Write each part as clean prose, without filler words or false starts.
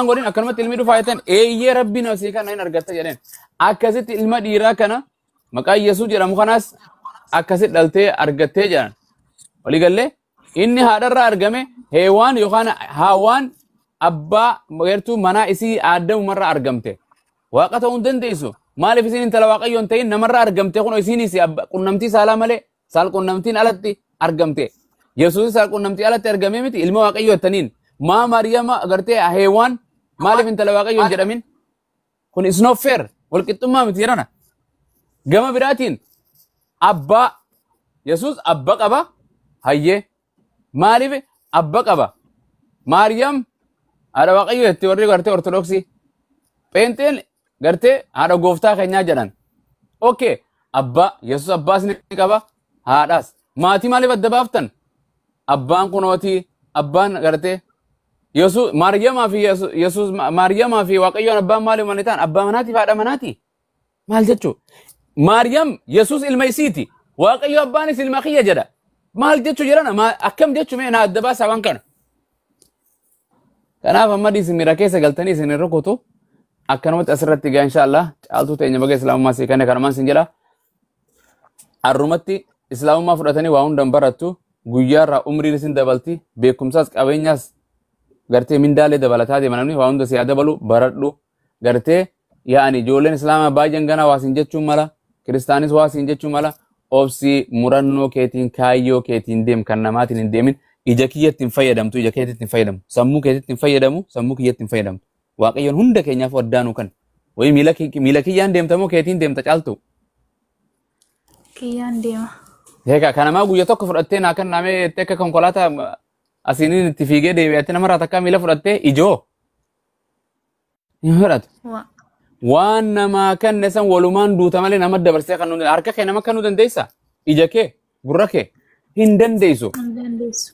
Godhin akkanumatti ilmi dhufaa jettan, eeyyee, Rabbiin asii kana hin argatta jedheen. Akkasitti ilma dhiiraa kana maqaa Yesuus jedhamu kanaas akkasitti dhaltee argattee jedhan. Waliigallee inni haadharraa argame, Heewaan yookaan Haawaan abbaa gartuu manaa isii Aaddamumarraa argamte. Waaqa ta'uu hin dandeessu. Maaliif isiin intala Waaqayyoo hin ta'in namarraa argamte? Kun isiinis qunnamtii saalaa malee, saal qunnamtiin alatti argamte. Yesuusis saal qunnamtii alatti argamee miti ilma Waaqayyoo jettaniin. Maa Maariyama agartee Heewaan maaliif intala Waaqayyoo hin jedhamin? Kun is not fair. Walqixxummaa miti jedhana. Gama biraatiin abbaa Yesuus abba qaba. Hayyee, maaliif abba qaba? Maariyam haadha Waaqayyoo jetti warri gartee Ortodoksii. Pheenxeen gartee haadha gooftaa keenyaa jedhan. Okay, abbaa Yesuus abbaas ni qaba, haadhaas. Maatii maaliif adda baaftan? Abbaan kunooti, abbaan gartee Yesuus, Maariyamaa fi Yesuus, Maariyamaa fi Waaqayyoon abbaan maaliif mana ta'an? Abbaa manaatii fi haadha manaati. Maal jechuu? Maariyam Yesuus ilma isiiti. Waaqayyo abbaanis ilma kiyya jedha. Maal jechuu jedhana? Akkam jechuu? Mee na adda baasaa waan kana. Kanaaf amma dhiisi, miira keessa galtanii isin hin rukutu. Akkanumatti asirratti gaa, inshaallah, caaltuu teenya baga islaamummaa sii kanne kanumaan sin jedha. Arrumatti islaamummaa fudhatanii waa hundan barattu, guyyaarraa umriin isin dabalti, beekumsaas qabeenyaas gartee mindaalee dabalataa deema. Namni waa hunda si haa dabalu, baradhu. Gartee yaa'ani ijoolleen islaamaa baay'een ganaa waa siin jechuun mala, kiristaanis waa siin jechuun mala. Obsii, murannoo keetiin kaayyoo keetiin deem, kan namaatiin hin deemin. Ija kiyyatti hin fayyadamtu, ija keetitti hin fayyadamu, sammuu keetitti hin fayyadamu, sammuu kiyyatti hin fayyadamtu. Waaqayyoon hunda keenyaaf addaanuu kan wayi miila kiyyaan deemta moo keetiin deemta, caaltu? Kiyyaan deema. Egaa kanamaa guyya tokko fudhattee naa kan naamee jettee akka konkolaataa asiin itti fiigee deebi'attee namarraa takkaa miila fudhattee ijoo hin fudhatu. Waan namaa kanne san walumaan duuta malee nama dabarsee kan nuti harka kee nama kennuu dandeessa? Ija kee, gurra kee hin dandeessu. Hin dandeessu.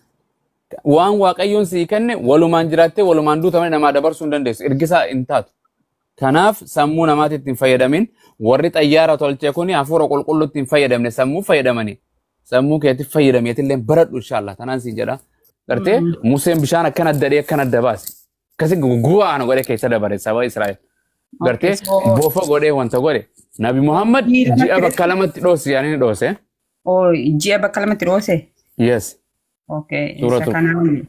Waan Waaqayyoon sii kenne walumaan jiraattee walumaan duuta malee namaa dabarsuu hin dandeessu. Ergisaa hin taatu. Kanaaf sammuu namaatti hin fayyadamin. Warri xayyaara tolchee kuni hafuura qulqulluutti hin fayyadamne, sammuu fayyadamanii. Sammuu keetti fayyadameetillee baradhu, inshaallah. Tanaan siin jedha. Gartee Museen bishaan akkana adda akkana adda baase. Akkasi guguwaa ana godhee keessa dabare saba Israa'el. Gartee bofa godhee wanta godhe. Nabi Muhammad ji'a bakka lamatti dhoose yaani ni dhoose. Oh, ji'a bakka lamatti dhoose? Yes. Okay, isa Suuratu. kanaan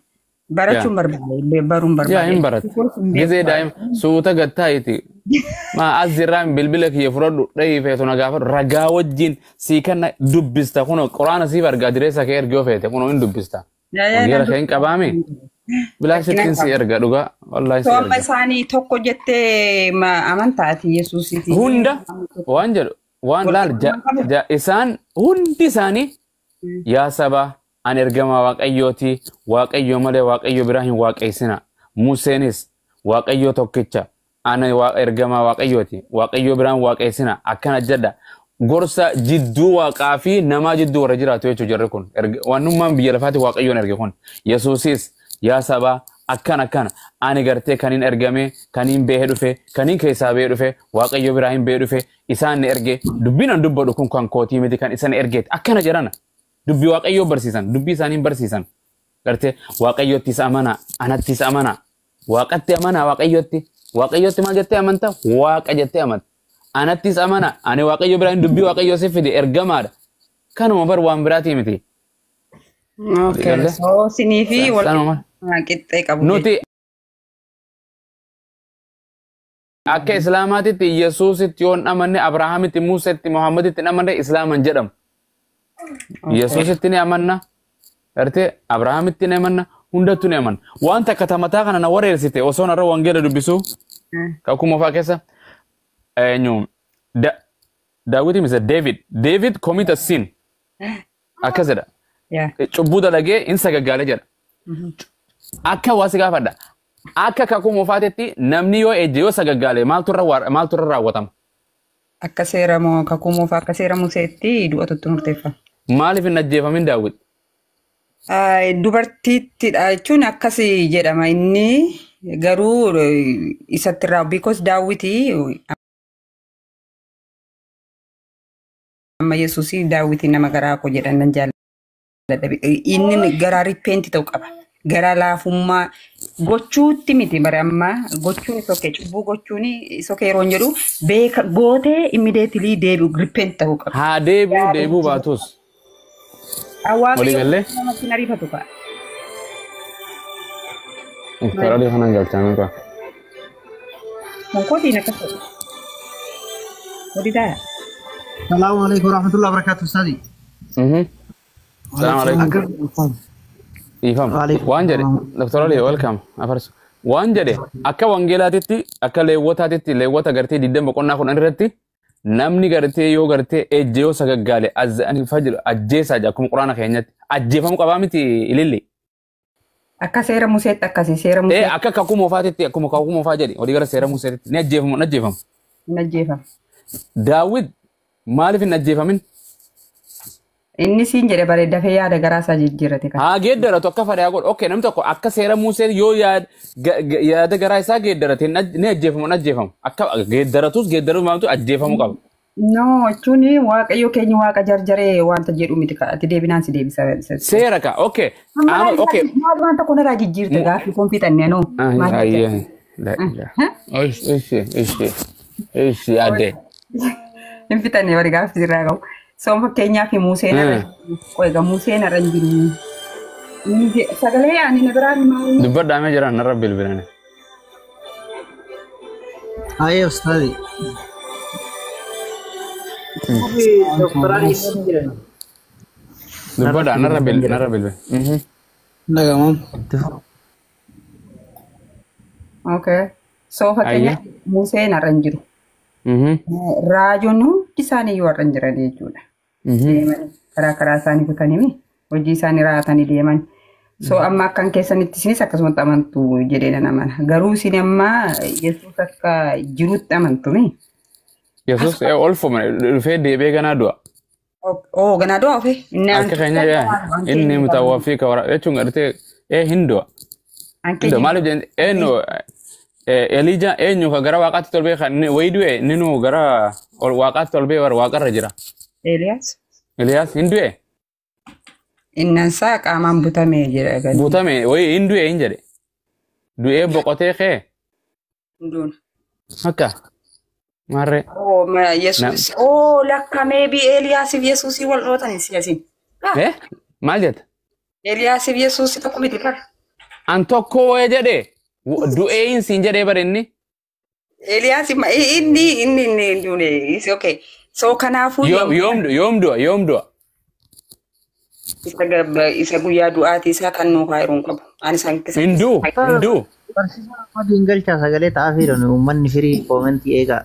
barachuun barbaade, baruun barbaade. Yaa, hin baratte. Gizee daa'ima suuta gattaa'iti. Maa as jirraan bilbila kiyya fudhadhu, dhahii feetu na gaafadhu, ragaa wajjin sii kanna dubbista. Kunoo quraana siif argaa direessa kee ergi yoo feete, kunoo hin dubbista. Yaa, yaa, Wangeela nan kee hin qabaame. Bilaashittiin si erga, dhugaa wallaahi si So amma erga. isaanii tokko jettee amantaati Yesuusiiti. Hunda waan jedhu waan laal isaan hundi isaanii, yaa saba, ani ergamaa Waaqayyooti, Waaqayyo malee Waaqayyo biraa hin waaqeessina. Museenis Waaqayyo tokkicha, ana ergamaa Waaqayyooti, Waaqayyo biraa hin waaqeessina akkana jedha. Gorsa jidduu Waaqaa fi namaa jidduu warra jiraatu jechuu jarri kun. Wannummaan biyya lafaati Waaqayyoon erge kun. Yesuusis, yaa saba, akkana akkana, ani gartee kaniin ergame, kaniin beehee dhufe, kaniin keessaa bahee dhufe, Waaqayyo biraa hin bahee dhufe, isaan na erge. Dubbiin an dubbadhu kun kan kootii miti, kan isan ergeeti akkana jedhana. Dubbii Waaqayyoo barsiisan, dubbii isaanii hin barsiisan. Gartee Waaqayyotti isa amanaa, anatti isa amanaa, Waaqatti amanaa. Waaqayyotti, Waaqayyotti maal jettee amanta? Waaqa jettee amanta. Anattis amanaa, ani Waaqayyo biraa hin dubbii Waaqayyoo si fide, ergamaadha. Kanuma bar, waan biraatii miti. Okay, Galee? so sinii fi wal Sanuma. qixxee qabu. Nuti akka islaamaatitti Yesuusitti yoo hin amanne, Abrahaamitti, Museetti, Muhammaditti hin amanne, islaaman jedhamu. Yesuusitti ni amanna. Gartee Abrahaamitti ni amanna. Hundattuu ni amanna. Waan takka tamataa kana na wareersite osoo narra wangeela dubbisuu kakuu moofaa keessa eenyu Daawiti misa David. David commit a sin. Akkas jedha. Cubbuu dalagee hin sagaggaale jedha. Akka waa si gaafadha. Akka kakuu moofaatitti namni yoo ejje, yoo sagaggaale, maaltu irra raawwatama? Akka seera moo kakuu moofaa, akka seera Museetti du'atutti murteeffama. Maaliif hin ajjeefamin Daawit? Dubartiittidha jechuun akkas jedhama, inni garuu isatti irraa because Daawiti amma Yesuusii Daawiti nama garaa koo jedhan nan jaalladha. Inni garaa repent ta'u qaba. Gara laafummaa gochuutti miti bara ammaa gochuun is okay, cubbuu gochuun is okay yeroo hin jedhu beeka gootee immediately deebi'u repent ta'uu qaba. Haa deebi'u deebi'uu baatus. Walii Waaqayyo gallee? namatti hin ariifatu ka'a. Karaa kanaan galchaa meeqa? Konkootiin akkas godhu. Hojii ta'a. السلام عليكم ورحمة الله وبركاته أستاذي. Salaamu alaikum. Dhiifama. وعليكم Waan jedhe السلام. Dr. Ali welcome. Afarsu. Waan jedhe akka wangeelaatitti akka leewwotaatitti leewwota gartee 20 boqonnaa 10 irratti namni gartee yoo gartee ejje yoo sagaggaale azza'anii fajr ajjeesaa jedha akkuma quraana keenyatti ajjeefamu qabaa miti ililli. Akka seera Museetti akkasi seera Ee Museetti akka kakuu moofaatitti akkuma kakuu moofaa jedhi walii gara seera Museetti ni ajjeefamu ni ajjeefamu. hin ajjeefamu. Daawit maaliif hin ajjeefamin? Inni siin jedhe bare dafee yaada garaa isaa jijjiirrate kana. Haa geeddaratu akka fedhaa godhu. Okay, namni tokko akka seera Musee yoo yaada garaa isaa geeddarate ni ajjeefamu ni ajjeefamu. Akka geeddaratus geeddaruu maaltu ajjeefamuu qaba. No, jechuun waaqayyo keenya waaqa jarjaree wanta jedhu miti ati deebinaan si deebisa. Seera ka. Okay. Qaama okay. Maal waan tokko narraa jijjiirte gaaffii kun fixanne noo. Maal jette? Ayyee. Ishi ishi ishi adde. Hin fixanne bari gaaffii sirraa qabu. So fakkeenyaaf Museen irra qoega Museen irra hin jiru. Inni sagalee ani na biraan maal Dubbadhaamee jiran narra bilbilani. أيوة أستاذي. Dubbadhaa narra narra bilbil. Nagamaam. Okay. So fakkeenyaaf Museen irra hin jiru. Raajonni hundi isaanii iyyuu irra hin jiran jechuudha. Deeman karaa karaa isaanii kutanii hojii isaanii raatanii deeman. So amma akkan keessanitti isinis akkasumatti amantu jedhee nan amana. Garuu isin amma Yesuus akka jirutti amantu mi? Yesuus ol fume dhufee deebi'ee ganaa du'a. Oo ganaa du'a ofe. Inni Akka keenya yaa inni mutawaffii ka wara jechuun gartee hin du'a. Hin du'a maaliif jennee eenyu Elija eenyu ka gara waaqaatti tolbee kan inni wayii du'e inni nu gara ol waaqaatti tolbee warra waaqarra jira. Eeliyaas. Eliyaas hin du'e Innansaa qaamaan butame jedha gadi. butame wayii hin du'e hin jedhe. Du'ee boqotee kee Hunduun. akka maarree. Oo Yesuus. Oo lakka meebii Eeliyaasiif Yesuusii wal dhootan siyaasiin. Eh maal jetta? Eeliyaasiif Yesuusii tokko miti bara. An tokko wayii jedhe du'ee hin siin jedhee bare inni. Eeliyaas inni inni inni inni is okay. So kanaafuu Yoom yoom du'a yoom du'a. Isa guyyaa du'aatii isaa kan nuu kaayiruun qabu. Ani isaan keessa. Hin du'u hin du'u. Barsiisaan Ahmad galchaa sagalee ta'aa fiidhan uummanni firii koomentii eegaa.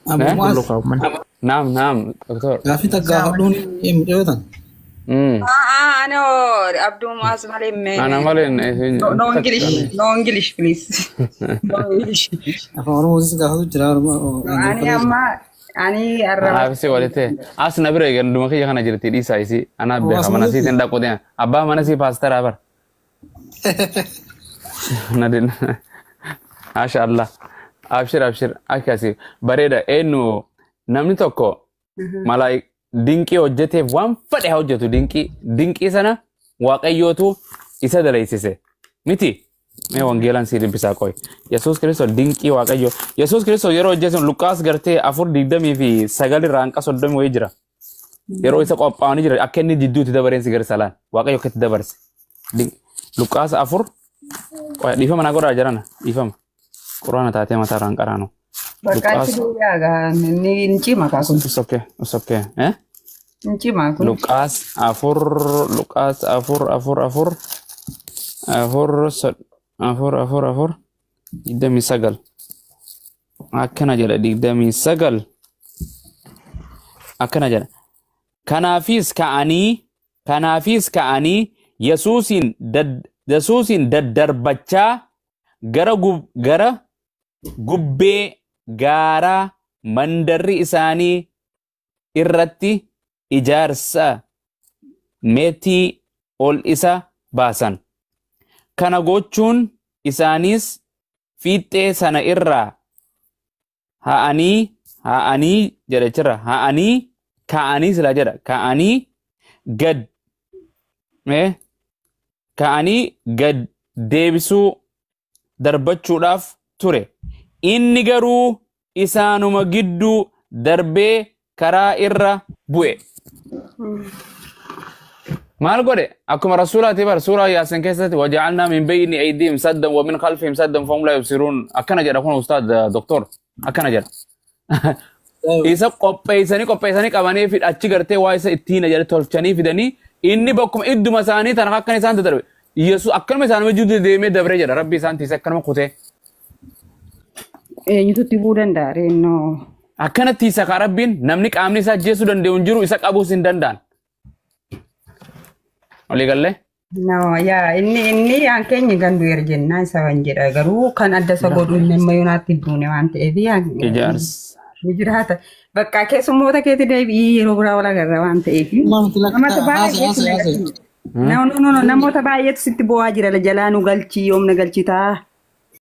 Abu Muaz Luka uummanni. Naam naam doktor. gaaffii takka gaafadhuun hin dhiyootan. Ah, no, Abdul Muaz malee mee. Ana malee hin. No English, no English please. No English. Afaan Oromootis gaafatu jira. Ani amma ani arraba. Anaafis walitti as na bira ganduma kiyya kana jirti dhiisaa isii anaa beeka mana siitiin dhaqu abbaa mana sii paasteraa bara. Nadin. Masha Allah. Abshir abshir akkasi bareeda eenyu namni tokko malaayik dinqii hojjeteef waan fedhe haa hojjetu dinqii dinqii sana waaqayyootu isa dalaysise miti. Mee wangeelaan sii dubbisaa qoy. Yesuus Kiristoos dinqii waaqayyo. Yesuus Kiristoos yeroo hojjetu Luqaas gartee 4:29 irraa hanqa 30 wayii jira. Yeroo isa qophaa'anii jira akka inni jidduutti dabareensi gara salaan waaqayyo akka itti dabarse. Luqaas 4 dhiifama naa godhaa jirana dhiifama. Quraana taatee mataa irraan qaraanu. Bakka achi deebi'aa gaa inni hin cima kaa kun. It's okay, it's okay. Eh? Hin cima kun. Luqaas 4 Luqaas 4 4 4 4 4 4 4 29 akkana jedha 29 akkana jedha. Kanaafis ka'anii Yesuusin daddarbachaa gara gubbee gaaraa mandarri isaanii irratti ijaarsa meetii ol isa baasan. Kana gochuun isaanis fiixee sana irraa ha'anii jedha jira ha'anii ka'anii sila jedha ka'anii gad ka'anii gad deebisuu darbachuudhaaf ture. Inni garuu isaanuma gidduu darbee karaa irra bu'e. Maal godhe? Akkuma rasuulaati bar suuraa Yaasin keessatti waja'alnaa min bayni aydihim saddan wa min khalfihim saddan fahum laa yubsiruun akkana jedha kun ustaad doktor akkana jedha. Isa qopheessanii qopheessanii qabanii fi achi gartee waa isa ittiin jedhe tolchanii fidanii inni bakkuma idduma isaanii tana akkan isaan dadarbe. Yesuus akkanuma isaan wajjin deemee dabree jedha rabbi isaan tiise akkanuma kutee. Eenyutu itti bu'uu danda'a reennoo? Akkana tiisa kaa rabbiin namni qaamni isaa ajjeesuu danda'u hin jiru isa qabuus hin danda'an. Walii gallee? No, yaa inni yaan keenya gandu erjennaa isa waan jedha garuu kan adda isa godhu inni amma yoonaatti hin duune waan ta'eef yaan Ijaarsa. ni jiraata. Bakka keessummoota keetti deebi'ii yeroo biraa wal agarra waan ta'eef. Maaltu lakka Namoota haasa baay'eetu haasa haasa. No, no, no, no, namoota baay'eetu sitti bu'aa jira jalaa nu galchii yoom na galchitaa.